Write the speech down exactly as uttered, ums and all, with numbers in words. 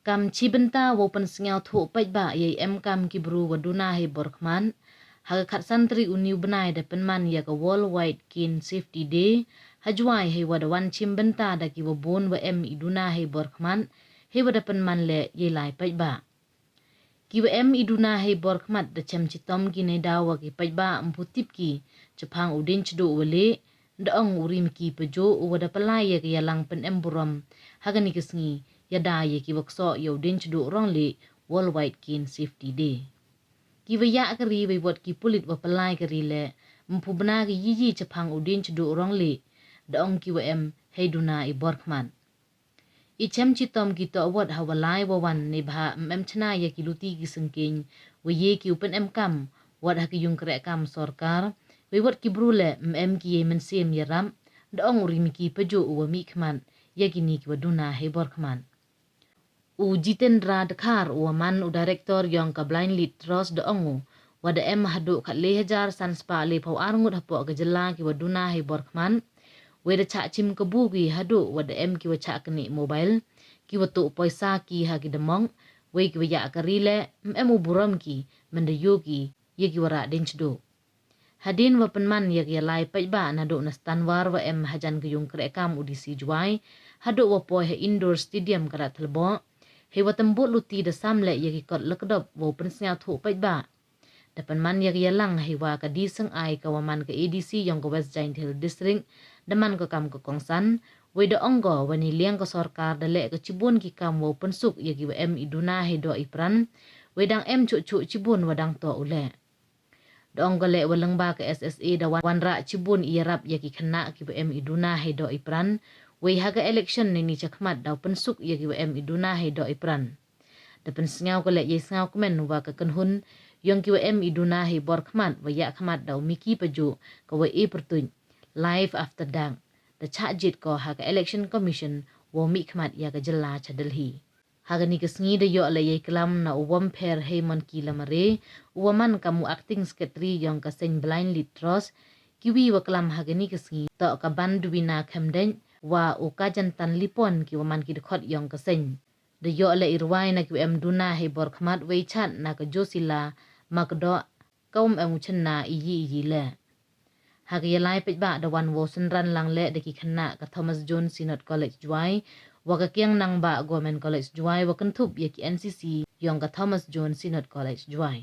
Kam chi bynta wow pynsngew thoh paidbah yei em kam ki bru wa duna hei bor khmat, ha ka khatsan tarik u ni u bnai da pynman ya ka World Wide Cane Safety Day, ha Jwai, hei wa da wan chim bynta da ki wa bun wa em i duna hei bor khmat, hei wa da pynman leh yei lai paidbah. Ki wa em i duna hei bor khmat da chem chitom ki neidaw wa ki paidbah ym pu tip ki chaphang u dien chduh wa leh, da ong u Rimiki Pajuh, u wa da pynlai ya ka yalang pynem burom ha kani ka sngi, yada ya ki wa ksoh ya u dien chduh rong leh, World Wide Cane Safety Day. Ki wa yah ka ri wei wat ki pulit wa pynlai ka ri leh, ym pu bna ki yi yi chaphang u dien chduh rong leh, da ong ki wa em hei duna i bor khmat. I chem chitom ki toh wat ha wa lai wa wan, neibhah ym em chna ya ki luti ki syngkien, wa ye ki u pynem kam, wat ha ki yung kreh kam sorkar, wei wat ki bru leh ym em ki yei mynsiem yarap, da ong u Rimiki Pajuh, u wa mih khmat ya kini ki wa duna hei bor khmat. U Jitendra Dkhar, u wa man u director yong ka Blind Lead Trust, da ong u, wa da em haduh khatle hajar san spah lephaw ar ngut hapoh ka jylla ki wa duna hei bor khmat, wei da chah chim kabu ki haduh wa da em ki wa chah knieh mobile, ki wa tuh poisa ki ha ki damong, wei ki wa yah ka ri leh ym em u burom ki, mynda yoh ki ya ki wa rah dien chduh. Hadien wa pynman ya ka yalai paidbah naduh na Stanwar wa em hajan ka yung kreh kam u D C Jwai, haduh wa poi ha Indoor Stadium ka Rathilboh, hei wa tymbut luti da sam leh ya ki kot lakdop wow pynsngew thoh paidbah. Da pynman ya ka yalang hei wa ka D Seng Ai, ka wa man ka A D C yong ka West Jaintia Hills District, da man ka kam ka kongsan, wei da ong ko wa neiliang ka sorkar da leh ka chibun ki kam wow pynsuk ya ki wa em i duna hei doh i pran, wei dang em chuh chuh chibun wa dang toh u leh. Da ong ko leh wa lyngba ka S S A da wan, wanrah chibun i yarap ya ki khynnah ki wa em i duna hei doh i pran, wei ha ka election neini chakhmat daw pynsuk ya ki wa em i duna hei doh i pran. Da pynsngew ko leh yei sngewkmen wa ka kynhun yong ki wa em i duna hei bor khmat wa yah khmat da u Miki Pajuh, ka wa e pyrtuit Life After Dark, da chah jied ko ha ka Election Commission wow mih khmat ya ka jylla cha Delhi. Ha kani ka sngi da yoh leh yei klam na u Wompher Heimonki Lamare, u wa man kam u Acting Secretary yong ka seng Blind Lead Trust. Ki wi wa klam ha kani ka sngi toh ka Bandwina Khemdeit wa u Kajantan Lipon, ki wa man ki dkhot yong ka seng. Da yoh leh i rwai na ki wa em duna hei bor khmat, wei chat na ka Josila Makdoh, ka um em u chynna i yi i yi leh. Ha ka yalai paidbah da wan wow synran lang leh da ki khynnah ka Thomas Jones Synod College Jwai, wa ka Kiang Nangbah Government College Jwai, wa kynthup ya ki N C C yong ka Thomas Jones Synod College Jwai.